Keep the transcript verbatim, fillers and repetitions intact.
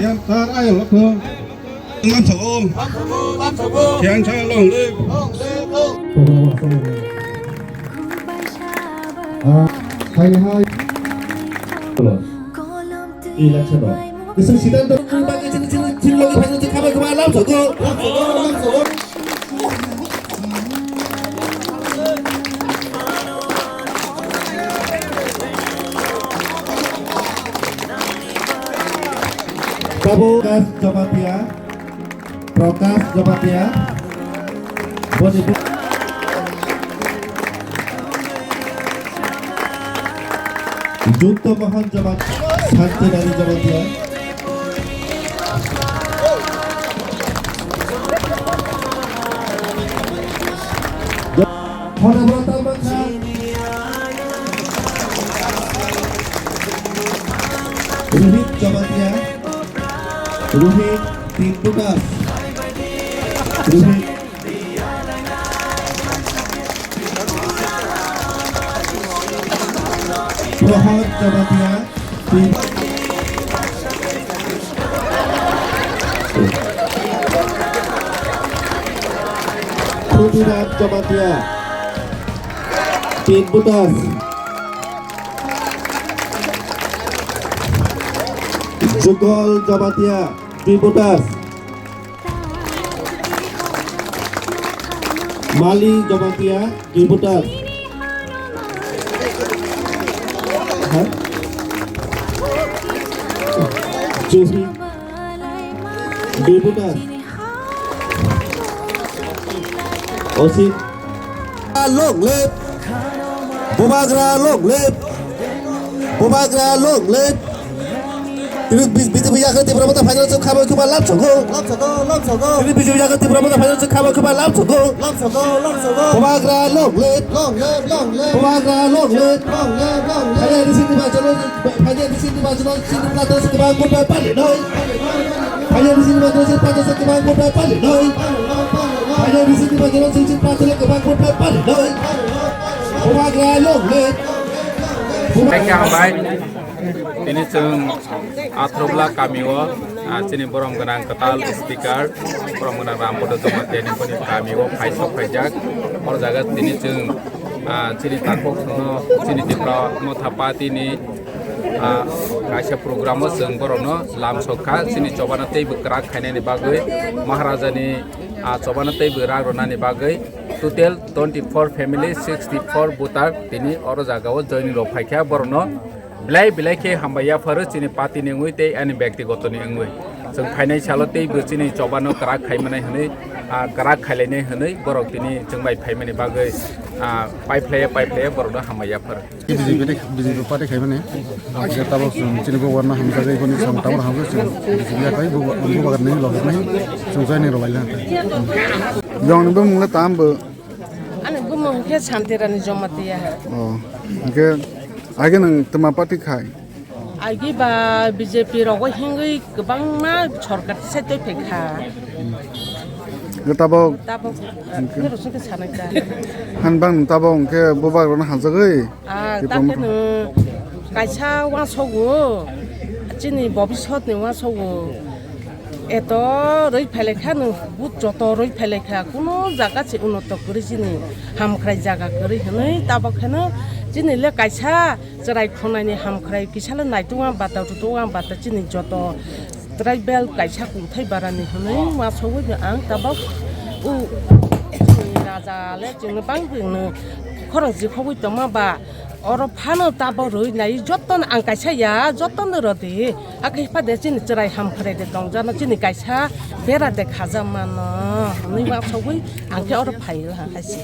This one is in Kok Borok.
Yang tar ayo lo ko. Lamsogo. Yang sa long live. Ah, hai hai. Election o. Isang sidan to. Bagwi chini chini chini logi phai chini khabai khabai lamsogo. Lamsogo, lamsogo. Tabuk Prakash Jamatia, Prakash Jamatia, boni bu-, Jukto Mohan Jamatia, Santi Nari Jamatia. Hora bora tamo kha. Rohit Jamatia. Rohit, tin butas. Rohit. Prohod Jamatia. Pruthviraj Jamatia, tin butas. Jugol Jamatia, dui butas. Mali Jamatia, dui butas. Ha? Johi, dui butas. Osit. Long live. Bubagra long live. Bubagra long live. Tini B J P yakni Tipra Motha final se khabai khuba lam sogo. Lam sogo, lam sogo. Tini B J P yakni Tipra Motha final se khabai khuba lam sogo. Lam sogo, lam sogo. Bubagra long live. Long live, long live. Bubagra long live. Long live, long live. Phaiya D C ni bachalo, phaiya D C ni bachalo, sini plato se kebang khuba pali noi. Phaiya D C ni bachalo, sini plato se kebang khuba pali noi. Phaiya D C ni bachalo, sini plato se kebang khuba pali noi. Bubagra long live. Thank you, hambai. Tini chwng Athrobla kamio, ah, chini borom gwnang kwtal speaker, borom gwnang Rambodo Jamatia ni boni kamio phai sok phaijak. Oro jaga tini chwng, ah, chini takhuk sono, chini Tipra Motha Party ni, ah, kaisa program o chwng borokno lam sok kha. Chini chobana teibo kwrak khainani bagwi Maharaja ni, ah, chobana teibo rak rwnani bagwi total twenty four family, sixty four voter tini oro jaga o joining rok phai kha borokno. Belai belai khe hambai yapharo chini party ni wngwi tei ani byaktigoto ni wngwi. Chwng phainai salo teibo chini chobano kwrak khai manai hwnwi, ah, kwrak khailainai hwnwi borok tini chwng bai phaimani bagwi, ah, paiphlaiya paiphlaiya borokno hambai yapharo. B J P ni, B J P party khai mani. Tabuk chwng chini bubagrano hamjagwi boni chwng tabuk hamjagwi chwng B J P yakhai bubagrani logi nai chwng joining rwlaina. Yongni bumung le tam bo. Ani bumung khe Santirani Jamatia. Oh, hwnkhe age nwng twma party khai? Agi ba B J P rogo hingwi kwbangma sorkar se tei phaikha. Hwnkhe tabok. Tabok. Hwnkhe. Hwnkhe rosong khe sanai ta. Han bang tabok hwnkhe bubagrano hamjagwi. Ah, Tipra ta khe Motha. Nwng kaisa uansukgo, chini bobiswt ni uansukgo. Eto rwi phailai kha nwng, but joto rwi phailai kha, kuno jaga se unoto kwrwi chini hamkrai jaga kwrwi hwnwi tabok kheno chini le kaisa chwrai khonani hamkrai kisa le naitukma bata tutukma bata chini joto tribal kaisa kungthai barani hwnwi uansugwi ang tabok u chini raja le chwngno bang bwino khorang jikhogwi tongma ba. Oro phano tabok rwi nai jotono ang kaisa ya, jotono rw di. Hakhe hepha de chini chwrai hamkrai de tongjano, chini kaisa bera de khaja mano. Hwnwi uansugwi ang khe oro phai o ha hai se.